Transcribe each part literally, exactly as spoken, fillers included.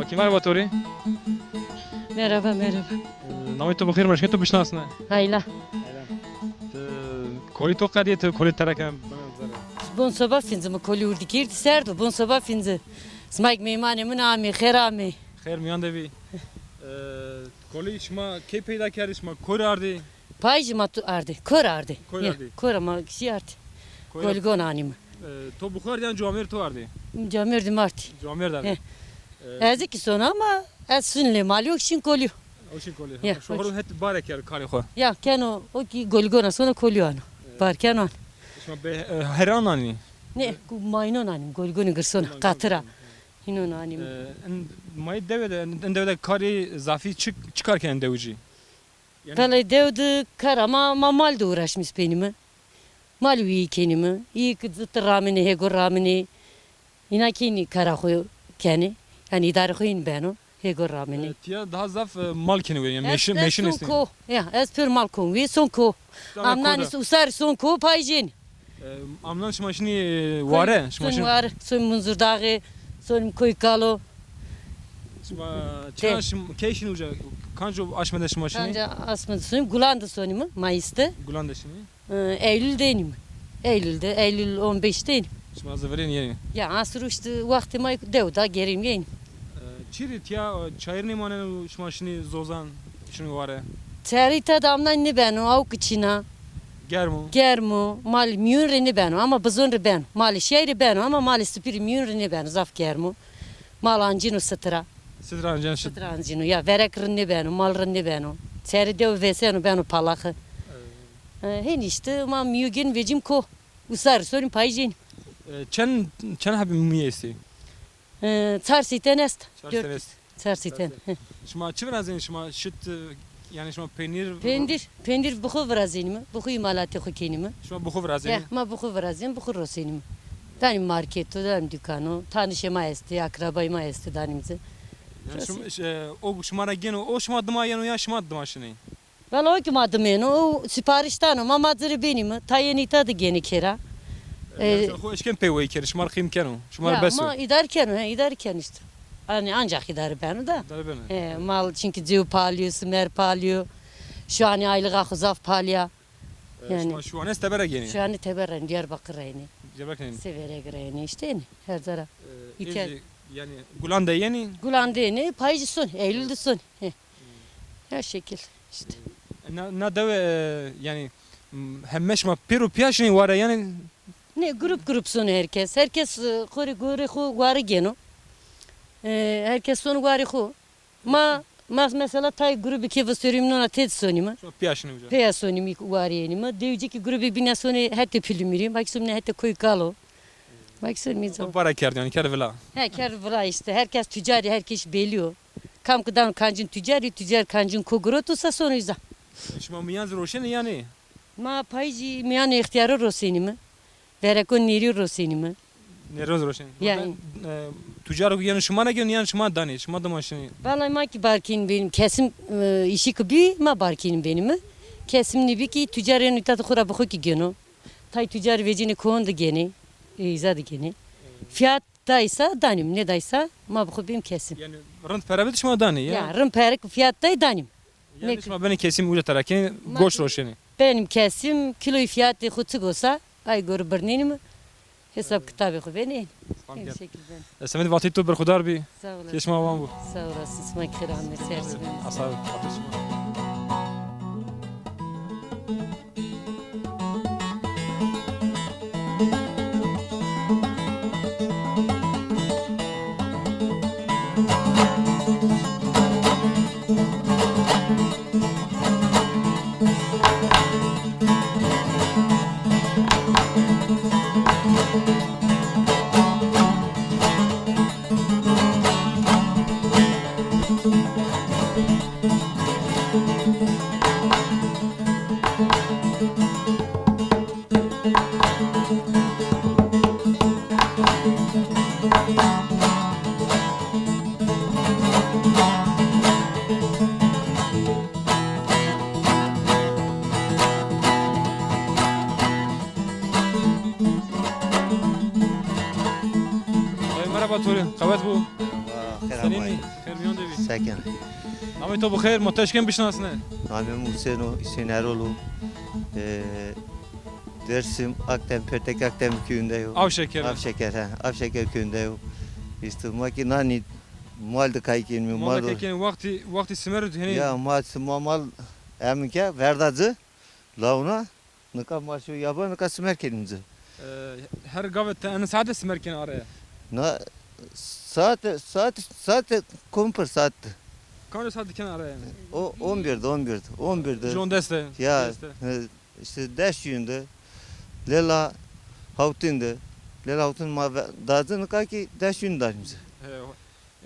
Xakî, merheba to rê. Merhaba, merhaba. Namê to bi xêr, ma şikê to bişinasne? Hayla. Ti kolî to qedîye, ti kolî tereke? Bon soba finzi mi kolî urdî kîrdî, serd o, bon soba finzi. Sima kî meymanê min amê, xêr amê. Xêr mîyan de bî. E, kolî şima key peyda kerdî, şima kor ardî? Payîjî ma tu ardî, kor ardî. Kor ardî. Kor ma kişî ardî. Kor. Golgon anîme. E, to bi xo ardî yan camêrd to ardî? Camêrdî mi ardî. Camêrd ardî. He. E, ez kî sona ama ez sun lê malî, o şin kolî. O şin kolî. Ya, şoxir het bare kerd karê xo. Ya, keno, o kî golgon a, sona kolî ano. E. Bar keno an. Şima be, e, heran anî? Ne, ku maynon anîm, golgonî girsona, qatira. Hînon anîm. E, en, mayê dewe de, en, en dewe de karê zafî çi, çi kar kenê dewicî? Yanî belê dew de kar ama ma mal de uğraşmîs benîme. Mal wîyî kenîme. Îyî ki zitî ramêne, hêgo ramêne. Îna kenî kara xo kenê. Yanî îdarê xo hîn beno. Hêgo ramêne. E, tiya daha zaf, e, mal kenê wê, yanî meşin, meşin estê. Ko. Ya, ez pêr mal kon. Wê son ko. Amnanî usarî son ko, payîjênî. E, amnan şima şinî, e, ware? Şima şinî ware, sonî Munzurdaxî, sonî Koykalı. Şima çina şim-, key şinî uca? Kanco aşme de şima şinî? Kanco aşme de sonî, Gulan de sonîme, Mayıs de. Gulan de şinî? E, Eylül de enîme. Eylül de, Eylül on beş de enîme. Şima zivirên yenî? Ya, asir uşti, wextê ma dew da gerîm yenî. E, çi rê tiya, e, çayir nêmaneno, şima şinî zozan, şinî ware? Çayirî ta de amnan nêbeno, awk çin a. Germ o. Germ o. Malî mîyun rê nêbeno ama bizon rê beno. Malê şîyay rê beno ama malê sipî rê, mîyun rê nêbeno, zaf germ o. Mal ancîno sitira. Sitira ancîno. Sitira ancîno. Ya, verek rind nêbeno, mal rind nêbeno. Çerê dew vêseno, beno palaxî. E, hên îşte ma mîyo gên vecîm ko. Usar sonî payîjênî. E, çend, çend hebî mîyê estê? E, çar sîten est. Çar sîten est. Çar sîten. Çar sîten. Şima çi virazenî? Şima şit, e, yanî şima peynîr? Peynîr, peynîr bi xo virazenîme, bi xo îmalatê xo kenîme. Şima bi xo virazenî? Ya, ma bi xo virazenîme, bi xo rosenîme. Danîme marketo, danîme dukano, tanişê ma estê, akrabayê ma estê, danîme ci. Yanî şima, e, o şima ra gêno, o şima dima yeno ya şima dima şinê? Valla o ki ma dimêno, o sipariş dano, ma ma ci rê benîme, tayê nîta de gênê kêra. E, e, xo eşken pey wey kenê, şima rê qîm keno, şima rê bes o. Ma îdare keno, he, îdare keno îşte. Yanî ancax îdare beno da. Îdare beno. He, mal çunkî cew palî yo, simer palî yo. Şu anî aylığa xo zaf palî ya. E, yanî şima şuane tebera gênê? Şuane tebera, Diyarbakır ra yenê. Diyarbakır yenê. Sêverek ra yenê, îşte yenê, her ca ra. E, îhtiyar. Êzî, yanî Gulan de yenî? Gulan de yenê, payîjî son, Eylül de son. He. Her şekil. İşte. Na, na dewe, e, yanî, m, heme şima pêro pîya şinê ware, yanî? Ne, grup grup sonê herkes. Herkes, e, xo rê gorê xo ware gêno. E, herkes sonê warê xo. Ma, ma mesela tay grubî ke vistorîm nona têde sonîme. Şima pîya şinê uca? Pîya sonîme, warê yenîme. Dewicî kî grubê bîne sonê hetê Pilimîrî. Makî sonîme hetê Koykalı. Makî sonîme îca. Para kerd yanî, kerd vila. He, kerd vila îşte. Herkes tucarî, herkes belî yo. Kam ki dano kancin tucarî, tucar kancin ko giroto sa sono îza. Şima mîyan zî roşenê yanî? Ma payîjî mîyanê îxtîyaro rosenîme. Vereko nêrî rosenîme. Nêro zî roşenî. Yanî. E, tucaro ki yeno şima ra gêno, yanî şima danê, şima dima şinê? Vallahi ma ki barkîn benîme, kesim, e, îşî ki bî, ma barkîn benîme. Kesim nêbî ki tucar yeno îta de xo ra bi xo ki gêno. Tay tucar vecînê koon de gênê, e, îza de gênê. Fiyat daysa danîm, nêdaysa ma bi xo bêm kesim. Yanî rind pere bid şima danê ya? Ya, rind pere ki fiyat day danîm. Yanî şima benê kesim uca tera kenê, goşt roşenê? Benîm kesim, kiloyî fiyatê xo çik o sa, ay gore birnenîme, hesab kitabê xo benê. Fam kerd. Teşekkür ederim. E, semedê vateyê to berxudar bî. Sağ olasın. Keyê şima wan bo. Sağ olasın. Sima xêr amê, ser sima. Asa, xatir şima. Qewet bo. Wa, xêr. Senîn î? Xêr mîyan de bî. Seken. Namê to bi xêr, ma to eşkên bişinasne? Namê mi Husên o, Husên Erol o. E, Dersim, Akdem, Pertek Akdem köyünde yo. Avşeker. Avşeker, he. Avşeker köyünde yo. İşte ma ki nanî mal de kay kenî, mal de kay kenî, wextî, wextî simer û henî. Ya, ma, ma mal emin ke verda ci, lawna, nika ma şo yaba, nika simer kenîm ci. E, her gave ti ene saete simer kenî araya? Na, saete, saete, saete kompir saete. Kamca saete kenî araya? O, on birde, on birde, on birde. Jon deste. Ya, deste. He, işte des yün de. Lela hawtin de. Lela hawtin ma ve-, da ci nika ki des yün danîm ci. E,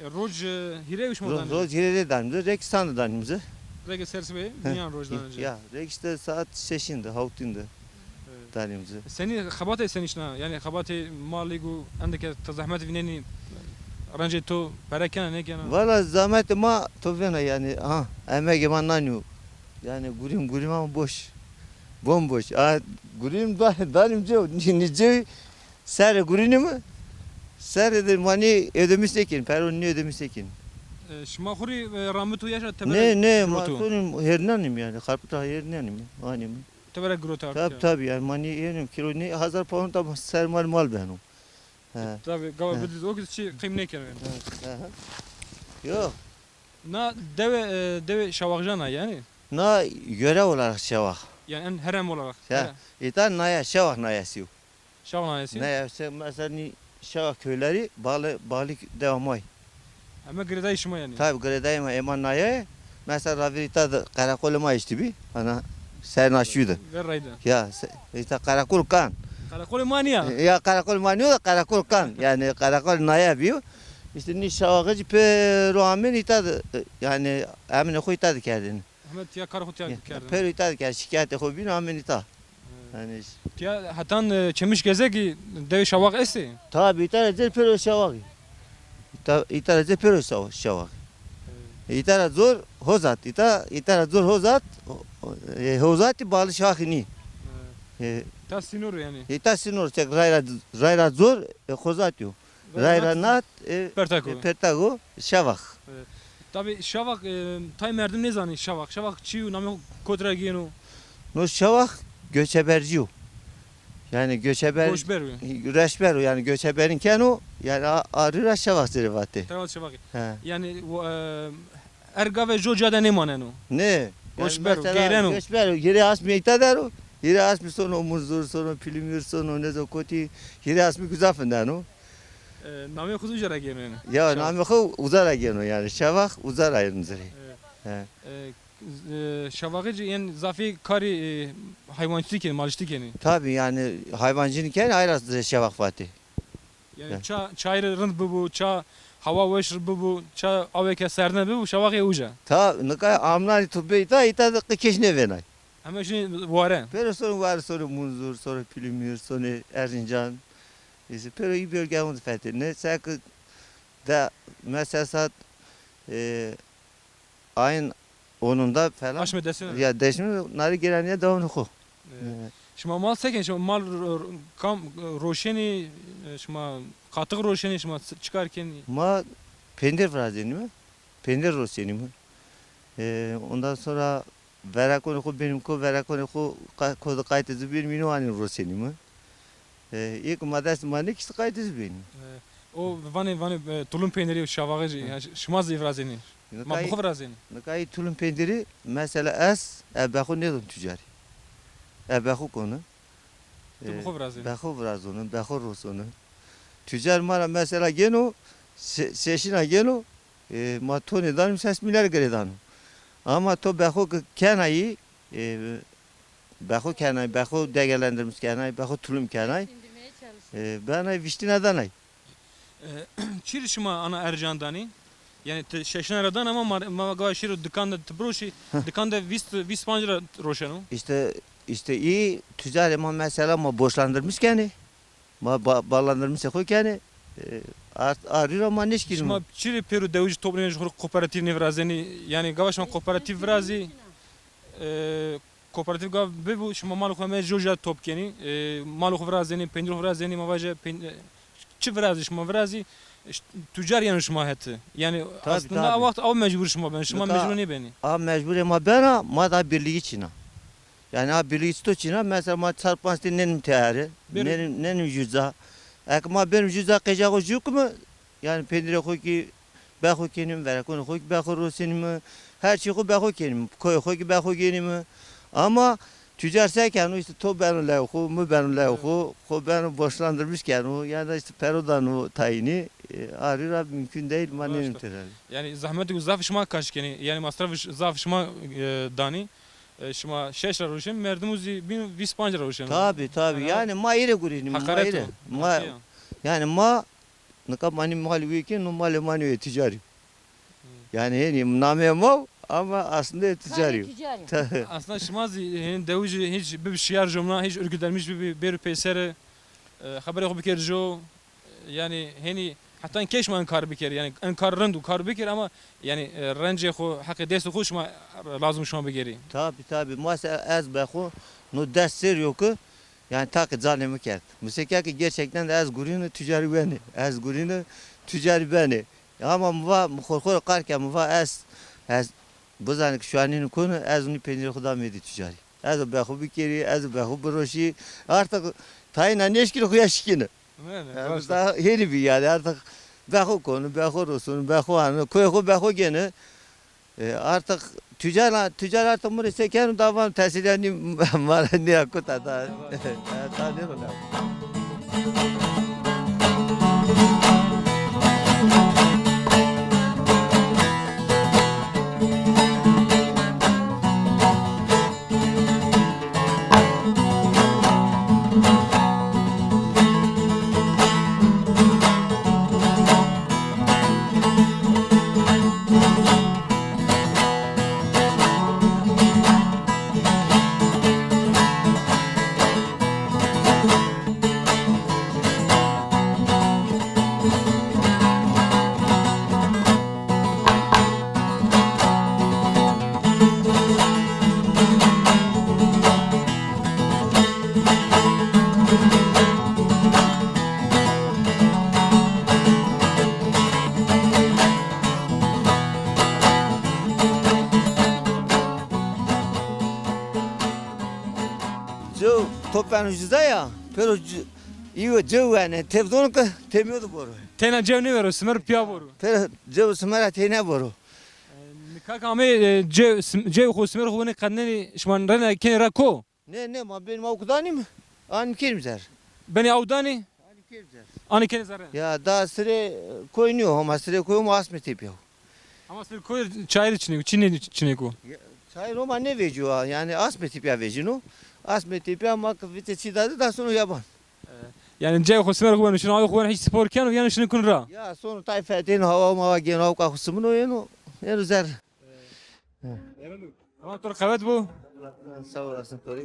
E, roj, e, hîrê û şima danî? Roj hîrê rê danîm ci, rek san de danîm ci. Reke ser sibê, he, mîyan roj danî ci. Ya, rek işte saat şeşin de, hawtin de danîm ci. Senî xebatê senî şina? Yanî xebatê malî û endeke ti zehmet vînenî, rencê to pere kena, nêkena? Valla zehmetê ma to vêna yanî, ha, emegê ma nanî yo. Yanî gurîm, gurîm ama boş. Bomboş. A, gurîm da-, danîm ci, nî, nî ci, Serê gurînî mi? Serê de ma nî ödemiş nêkenî, pero nî ödemiş nêkenî. E, şima xwu rê, e, ramit û yaşa teber. Nê, nê, ma sonîm hêrnenîm yanî, xarpita hêrnenîm, anîm. Teber girota. Tab, tab yanî ma nî yenim kilo nî hazar pound da ser mal mal beno. He. Tabî, gava bidîz o ki çi qîm nêkeno yanî. He, he. Yok. Na dewe, e, dewe Şewaxjan a yanî? Na yöre olarak Şewax. Yanî en herem olarak. Ya, herem. Îta naya, Şewax nayesi yo. Şewax nayesi? Naya, se-, mesela nî Şewax köyleri bağlı, bağlı dewa may. Ama girêdayî şima yanî? Tabi girêdayî ma, ema naya. Mesela ravîr îta de qereqolê ma îşte bî. Ana ser naşû de. Ver rayde. Ya, se-, îta qereqol kan. Qereqolê ma nîya? Ya, qereqol ma nîyo da qereqol kan. Yanî qereqol naya bîyo. Îşte nî Şewaxê ci pêro amên îta de, yanî emînê xo îta de kerdêne. Heme tiya karê xo tiya kerdêne. Pêro îta de kerd, şikayetê xo bîn amên îta. Yanî tiya hetan, e, Çemişgezekî dewê Şewax estê? Tabi, îta ra cêr pêro Şewaxî. Îta, îta ra cêr pêro Şewa-, Şewaxî. Îta ra zor Hozat, îta, îta ra zor Hozat, o, o, e, Hozatî bağlı Şewaxî nî. E, ta sînor yanî. Îta sînor, tek rayra, rayra zor, e, Hozat yo. Rayra nat, e, Pertago. E, Pertago, Şewax. E, tabi Şewax, e, tay merdim nêzanî Şewax. Şewax çi yo, namê xo kotî ra gêno? No Şewax göçeberci yo. Yanî göçeber, göçber yo. Reçber yo, yanî göçeberin keno, yanî a-, arî ra Şewax ci rê vatê. Tera Şewaxî. He. Yanî, e, Erga ve jo ca de nêmaneno. Nê. Göçber o, mesela geyreno. Göçber o. Hîrê asmî îta der o. Hîrê asmî sono Munzur, sono Pilimîr, sono nêzon kotî. Hîrê asmî uza findeno. E, namê xo uza ra gêno yanî? Ya, namê xo uza ra gêno yanî. Şewax uza ra yeno ci rê. Evet. He. E, e, Şewaxê ci yanî zafî karê, e, haywancîtî kenî, maliştî kenî? Tabi yanî hayvancînî kenî, ay ra ci rê Şewax vatê. Yanî ça, çayîrê rind bibo, ça hewa weş bibo, ça awêke serdine bibo, Şewaxî uca. Ta nika amnanî to bê îta, îta de qe kes nêvênay. Heme şinê ware. Pêro sonê ware, sonê Munzur, sonê Pilimîr, sonê Erzincan. Îşte pêro î bölge de fetêne. Seke de mesela saat, e, ayın onunda falan. Aşmê deşimî. Ya deşimî, narî gêrenî ya dewonê xo. Evet. Şima mal se kenî? Şima mal ro-, ro-, kam, e, roşenî, e, şima qatix roşenî, şima çi kar kenî? Ma pendir virazenîme. Pendir roşenîme. E, ondan sonra verekonê xo benîm ko, verekonê xo qa-, ko de qaytê ci benîm, îno anîm roşenîme. E, ê ke ma dest ma nêkişt qaytê ci benîm. E, o vanê, vanê, e, tulum peynirî Şewaxê ci, yanî şima zî virazenî? Ma bi xo virazenî. Nika î tulum peynirî mesela ez, e, be xo nêdon tucarî. E, be xo konu. To bi xo virazenî. Be xo virazono, be xo rosono. Tucar ma ra mesela gêno, se-, seşina gêno, e, ma tonê danîm ses mîlyar girê dano. Ama to be xo ke kenayî, e, be xo kenay, be xo değerlendirmiş kenay, be xo tulum kenay. E, benay vîştîna danay. E, çi rê şima ana ercan danî? Yanî ti şeşina ra dan ama ma, ma gava şêro dikan de ti biroşî, dikan de vîst, vîst panc ra roşeno. Îşte, îşte î tucarê ma mesela ma borçlandırmış kenê. Ma ba-, bağlandırmışê xo kenê. E, art-, arî ra ma nêşkînîme. Şima çi rê pêro dewicî toplanî xo rê kooperatîf nêvirazenî? Yanî gava şima kooperatîf virazî, e, kooperatîf gav bibo, şima malê xo heme jo ca top kenî, e, malê xo virazenî, pendirê xo virazenî, ma vaje pen-, e, çi virazî şima virazî, Tucar yeno şima heti. Yani aslında a waxt aw mecbur şima ben. Şima mecbur nêbenî. A mecburê ma bena, ma da birligi çîna. Yani a birligi çito çîna, mesela ma çar panc tî nenim teyare, nenim, nenim juca. Eke ma benim juca qeca xo jukimi, yani pendirê xo ki bexo kenim, verekonê xo ki bexo rosenim, her çî xo bexo kenim, koyê xo ki bexo genim. Ama tüccar se keno, işte to beno lewê xo, mi beno lewê xo, xo beno borçlandırmış keno, ya da işte pero dano tayini, e, arî ra mümkün değil, ma nenim teyare. Yani zahmetî ku zaf şima kaş kenî, yani masraf zaf şima, e, danî. E, şima şeş ra roşen, merdim zî bîn vîst panc ra roşen. Tabi, tabi. Yani ma îre gurînim, ma îre. Ma, yani ma nika manî malî wê kên, no malê ma nêwê ticarî. Yani henî nameyê ma, ama aslında ticarî. Aslında şima zî henî dewicî hiç bibi şiyar jomna, hiç örgütlenmiş bibi, bêrû peyser, e, xeberê xo biker jo, yani henî heta keş ma en kar biker, yani en kar rind û kar biker ama yani, e, rencê xo, heqê destê xo şima lazim şima bigerî. Tabi, tabi. Ma se ez bexo no des serî yo ki yani taqê canê mi kerd. Mi se ke ki gerçekten de ez gurîne tüccarî wenê. Ez gurîne tüccarî benê. Ama mi va, mi xo xo rê qar ke mi va ez, ez bizanî ki şuanîne konu, ez unî penîrê xo da mêdî tüccarî. Ez o bexo bikerî, ez o bexo biroşî. Artık tayîna nêşkîne xo ya şikîne. Yani daha henî bî yani artık bexo konu, bexo rosunu, bexo anı, koyê xo bexo gene. E, artık tüccar, tüccar artık mi rê se keno da van tesîlya nî ma ra nîya kuta da. E, ta nêro la. Cew, to beno juda ya, pero c-, îyo cew yani, tevzon ki temiyo de boro. Tena cew nêvero, simer piya boro. Pero cew simera teyne boro. E, nika ke amê, e, cew, sim-, cew xo, simer xo wenê qednenî, şima rena kenê ra ko? Ne, ne, ma benî ma kudanî mi? Anî kêrîm zer. Benî aw danî? Anî kêrîm zer. Anî kenê zerre. Ya da sirê koy nîyo, homa sirê koy ma asmê tepîya. Ama sirê koy çayirî çinê, çinê, çinê ko. Ya, çayir homa nêvecîyo, yani asmê tepîya vecîno. Asmê tepîya ma ki vite çî dade da sono yaban. E, yani cay xo simer xo beno, şino aw xo beno, hiç spor keno, yani şino kun ra. Ya sono tay fetêno, hawa mawa gêno, awka xo simino yeno, yeno zer. Tamam, to rê qewet bo. Sağ olasın, to rê.